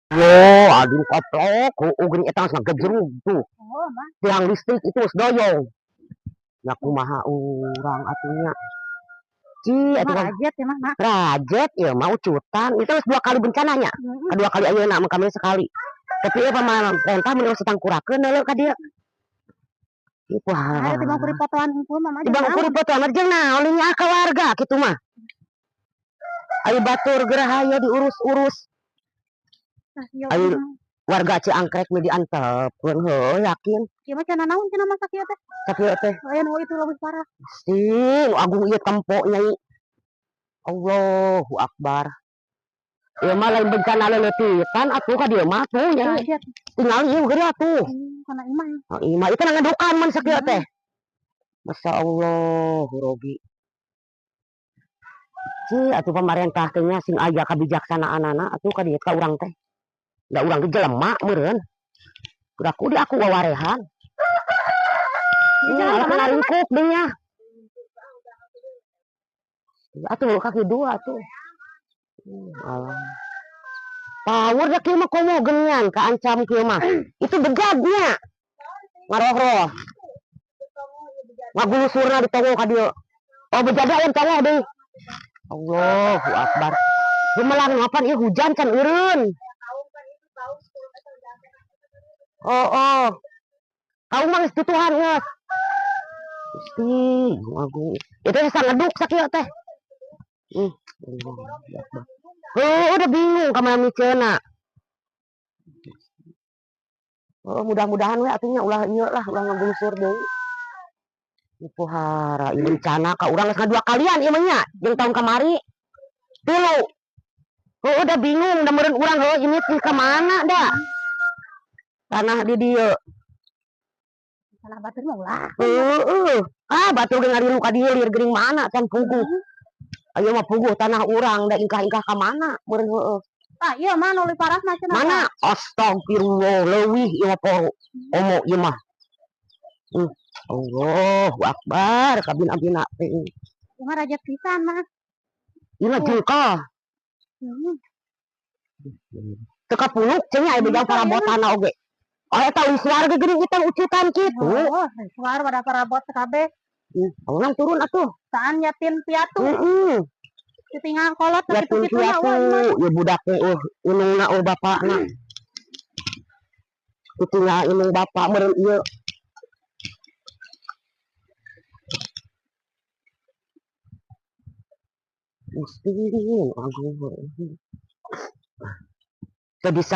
Yo, aduh koplok, heueuh geuning eta geus ngagejrug tuh. Oh, mah. Tiang listrik itu geus doyong. Nya kumaha urang atuh nya. Ci, atuh Mah rajet ya mah, Mak. Rajet ieu mah ucutan. Itu geus dua kali bencananya. Kedua kali ayeuna mah kami sekali. Tapi ieu pemerintah mun geus tangkurakeun deuleu ka dieu. Wah. Ayo tibang kuri potoan hungkul mah. Tibang kuri potoan mah jeung naon nya ka warga kitu mah. Ayo batur geura hayo diurus-urus. Ayo warga Ciangkrek mah diantepkeun heuh yakin. Ieu mah cenah naon cenah masak ieu teh? Sakieu teh. Aya nu itu leuwih parah. Gusti, nu agung ieu tempo nyai. Allahu Akbar. Ieu mah lain bencana leuleutikan atuh ka dieu mah tuh nyai. Tinggal ieu geura atuh. Kana imah. Oh, imah itu ngadukan mun sakieu teh. Masya Allah, Robi. Ci, atuh pamarentah teh nya sing aya kabijaksanaanana atuh ka dieu ka urang teh. Da urang ge jelema meureun. Geura ku di aku wawarehan. Ini malah ngaringkuk deui nya. Atuh kaki dua atuh. Alah. Power da kieu mah komo geuningan kaancam kieu mah. Itu begagnya. Ngarohroh. Ngagulusurna di tongo ka dieu. Oh bejaga aya tongo deui. Allahu Akbar. Gumelang ngapan ieu hujan can eureun. Oh, oh. Kau mah geus tutuhan geus. Gusti, agung. Itu sangeduk sakieu teh. Oh, udah bingung ka mana miceuna. Oh, mudah-mudahan we atuh nya ulah ieu lah, ulah ngagungsur deui. Pohara, ieu bencana ka urang geus ngadua kalian ieu mah nya, jeung tahun kamari. Tilu. Oh, udah bingung, da meureun urang heuh ini teh ka mana da? Tanah di dieu. Tanah batur mah ulah. Heeh. Ah, batur ge ngarilu ka dieu lieur geuning mana can puguh. Ayo mah puguh tanah urang da ingkah-ingkah ka mana meureun heueuh. Ah, iya mah nu leuwih parah mah cenah. Mana? Astagfirullah, leuwih ieu mah poro. Omo ieu mah. Allahu Akbar, kabina-bina teh. Ieu mah rajet pisan mah. Ieu mah jengkol. Teu kapuluk cenah aya bejang parabotana oge. Oh, eta wiswar ge geuning ieu ucutan kitu. Oh, wiswar pada parabot kabeh. Urang turun atuh. Saan yatim piatu. Heeh. Ditinggal kolot yatim kitu-kitu nya, piatu. wah, ieu mah. Ya budak teh inungna bapakna. Ditinggal inung bapak meureun ieu. Gusti, agung. Teu bisa.